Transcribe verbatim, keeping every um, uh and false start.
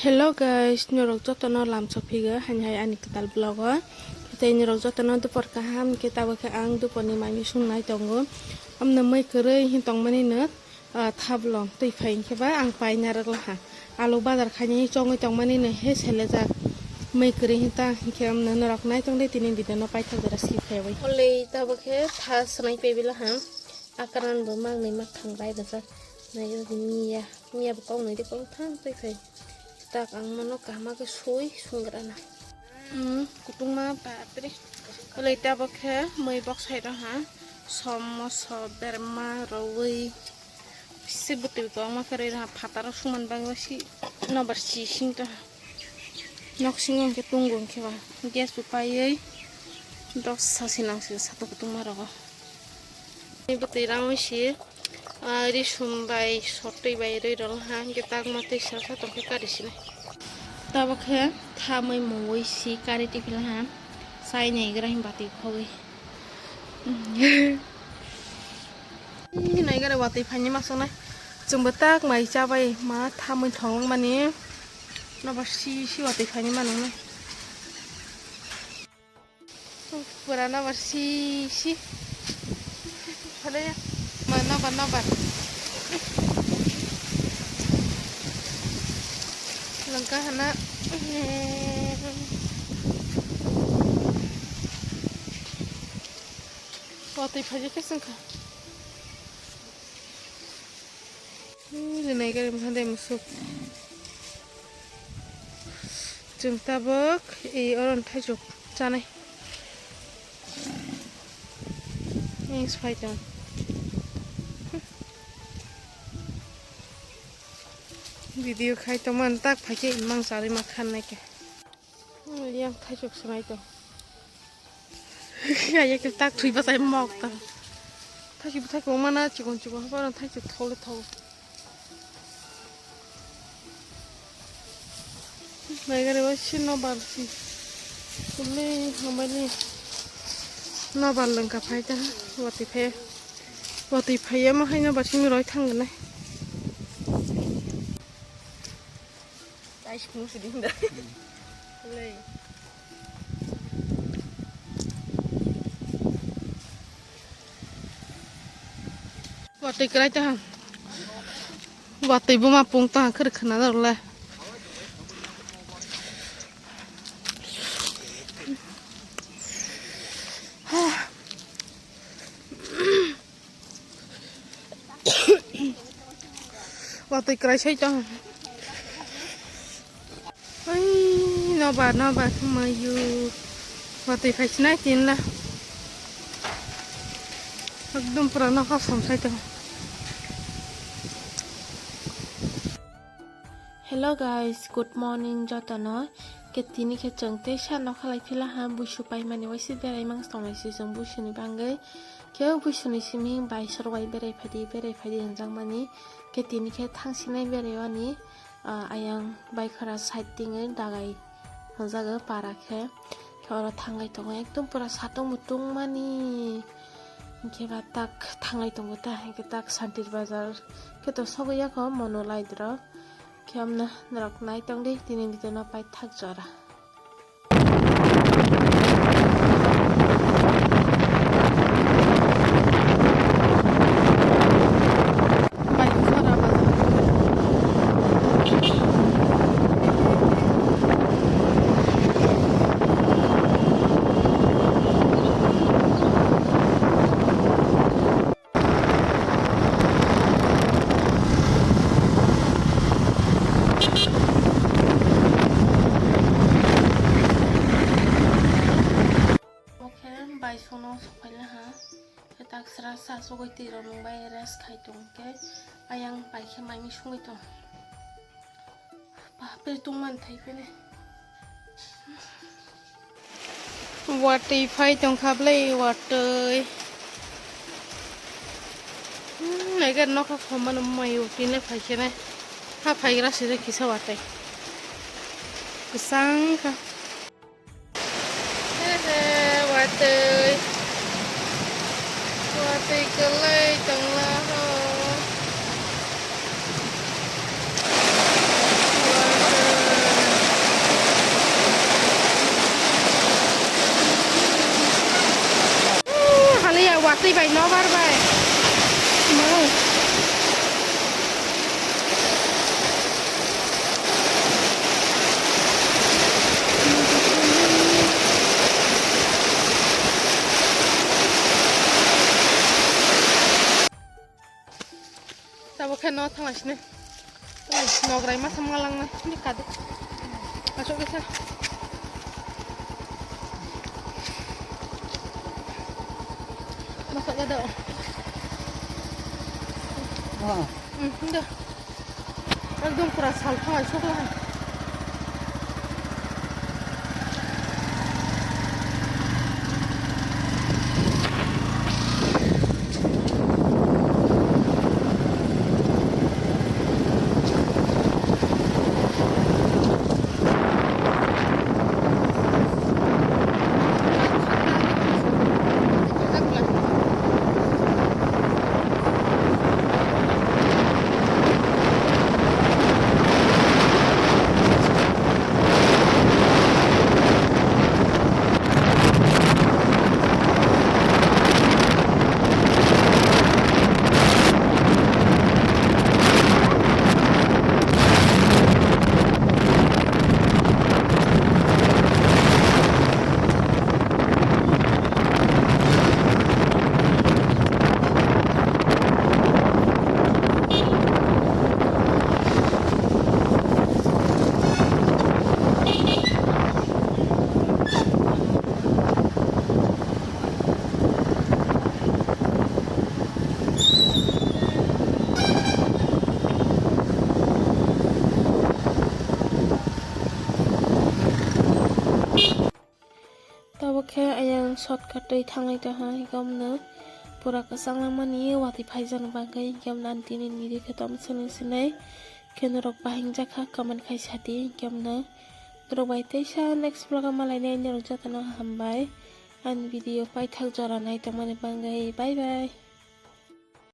Hello guys, norok jotono lamsok phigo haini hai ani kwtal vlog o. Tei norok jotono dupor kaham, khe tabuk khe ang duporni mai misung nai tongo. Amno mui kwrwi hin tongmani no, ah, thablong twi phai hinkhe ba ang paina rwglaha. Alu bazar khainani chongwi tongmani no he selejak. Mui kwrwi hin ta hinkhe amno norok nai tongdi tini video no paithak jora skip khaiwi. Olei tabuk khe tha swnai paibilaha. Akaran bo mangnwi makthang bai rwjak. Nai miya, miya bo kok nai de kok thang twi phai. Tak ang mano kahma khe sui sungrana. Hmm, kutungma bapre. Olei tabuk khe mui bok sai rw ha. Som, moso, berma, rwi. Bisi bwtwi kwbangma khe rwi rw ha. Phataro suman bagwi si nobar si sing to. Nok singo hwnkhe tungo hwnkhe ba. Gas bo paiwi dos sa sinang si sato kutungma rogo. Ni bwtwi rangwi si, ah, risum bai sotwi bai rwi rwlaha, hwnkhe takma twi sasa tongkhe kari sinai. Tabuk khe thamwi mungwi si kari tipilaha, chai naigra him bati khogwi. Naigara watwi phaini masuknai. Chwngbo tak mai chabai ma thamwi thongmani. Nobar si si watwi phaini manuknai. Pura nobar si si. Phalaya. Ma nobar nobar. Langka hana. Watwi phaikhe sengkha. Rinai gari mokhan de musuk. Chwng tabuk i oron thaichuk chanai. Ning spai tong. Video khai tongmani tak phaikhe imang charwi ma khan naikhe. Yang thaichuk swnai tong. Kaya khe tak thwi bachai mok tong. Thaichuk thaichuk mana chikon chikon haparo thaichuk thole thok. Naigari bai si nobar si. Ule hambai ni nobar lengka phai ta. Watwi phai. Watwi phai ma hai nobar simi roi thang nai. Ice cream sidi hunda. Lei. Watwi kwrai ta. Watwi buma pung ta khwrwk khwna dok le. Watwi kwrai sai tong. Oi, nobar, nobar, mayu. Watwi phai sinai tinla. Ekdom pura nokha som sai tong. Hello guys, good morning jotono. Khe tini khe chwng teisa nokha lai philaha, buisu paimani waisa berai mang tongnai si chwng buisuni bangwi. Khe buisuni simi bai sorok bai berai phaidi, berai phaidi hinjakmani. Khe tini khe thangsinai berai ani, ah, ayang bai khara side tingwi dagai hwnjago para khe. Khe oro thanglai tongo, ekdom pura satung mutung mani. Hinkhe ba tak thanglai tongo ta, hinkhe tak Santir Bazar khe to sogwi yakho mono light rok. Khe amno norok nai tongdi tini video no paithak jora. Oke, bai sono sokphaila ha. Khe taksra sa sogwi twi rwnung bai rest khai tong khe ayang bai khe mai mi sungwi tong. Bapre tongmani thai phene. Watwi phai tongkha ble watwi. Hmm, naiga nokha khomano mai utine phai khene. Ha phaigra side kisa watwi. Kwchang kha. Hehe, watwi. Watwi kwlai tongla ho. Watwi. Nobar bai. Tabuk khe no thanglaisini. Nograi masa mangalangna ni kadu. Asok kisa. Masa kadu. Ah. Hmm, dah. Ekdom pura sal thang ai sok lai. Tabuk khe ayang shortcut twi thanglai tongkha, hinkhe omono pura kwchang langmani watwi phaijaknai bagwi, hinkhe omono ani tini nini khe tongma swnwi swnwi khe norok bahimjakha comment khai sadi, hinkhe omono norok bai teisa next vlog o malainai norok jotono hambai ani video paithak jora naitongmani bagwi, bye bye.